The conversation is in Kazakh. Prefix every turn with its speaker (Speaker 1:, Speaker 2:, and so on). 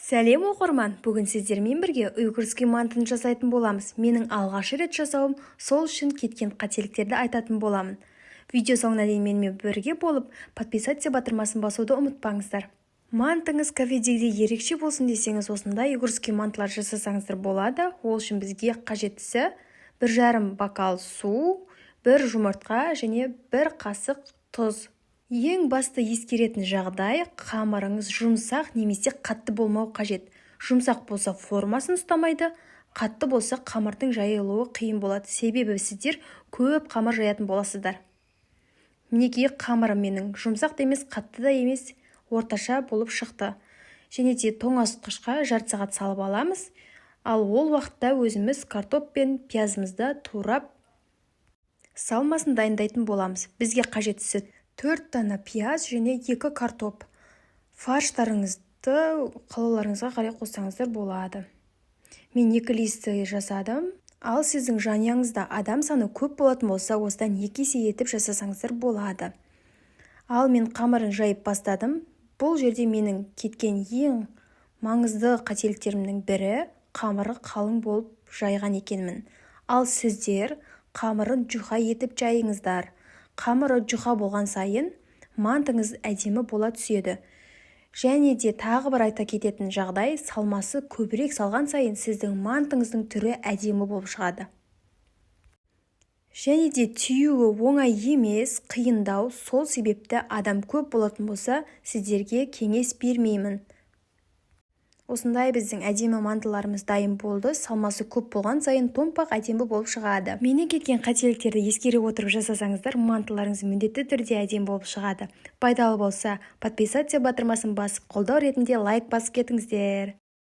Speaker 1: Сәлем, оқырман! Бүгін сіздермен бірге уйгурский мантыны жасайтын боламыз. Менің алғашы рет жасауым, сол үшін кеткен қателіктерді айтатын боламын. Видео соңына дейін менімен бірге болып, подписаться батырмасын басуды ұмытпаңыздар. Мантыңыз кафедегідей ерекше болсын десеңіз, осындай уйгурский мантылар жасасаңыздар болады. Ол үшін бізге қажеттісі: 1,5 бокал су, бір жұмыртқа және бір қасық тұз. Ең басты ескеретін жағдай: қамырыңыз жұмсақ немесе қатты болмау қажет. Жұмсақ болса, формасын ұстамайды, қатты болса, қамырдың жайылуы қиын болады, себебі сіздер көп қамыр жаятын боласыздар. Мінекей, қамырым менің жұмсақ та емес, қатты да емес, орташа болып шықты. Және де тоңазытқышқа жарты сағат салып аламыз. Ал ол уақытта өзіміз картоп пен пиязымызды турап, салмасын дайындайтын боламыз. Бізге қажеттісі: төрт дана пияз және екі картоп. Фарштарыңызды қалауларыңызға қарай қоссаңыздар болады. Мен екі листі жасадым. Ал сіздің жанұяңызда адам саны көп болатын болса, осыдан 2 есе етіп жасасаңыздар болады. Ал мен қамырын жайып бастадым. Бұл жерде менің кеткен ең маңызды қателіктерімнің бірі: қамыры қалың болып жайған екенмін. Ал сіздер қамырын жұқа етіп жайыңыздар. Қамыры жұқа болған сайын, мантыңыз әдемі бола түседі. Және де тағы бір айта кететін жағдай: салмасы көбірек салған сайын, сіздің мантыңыздың түрі әдемі болып шығады. Және де түюі оңай емес, қиындау. Сол себепті адам көп болатын болса, сіздерге кеңес бермеймін. Осындай біздің әдемі мантыларымыз дайын болды. Салмасы көп болған сайын, томпақ, әдемі болып шығады. Менен кеткен қателіктерді ескере отырып жасасаңыздар, мантыларыңыз міндетті түрде әдемі болып шығады. Пайдалы болса, подписаться батырмасын басып, қолдау ретінде лайк басып кетіңіздер.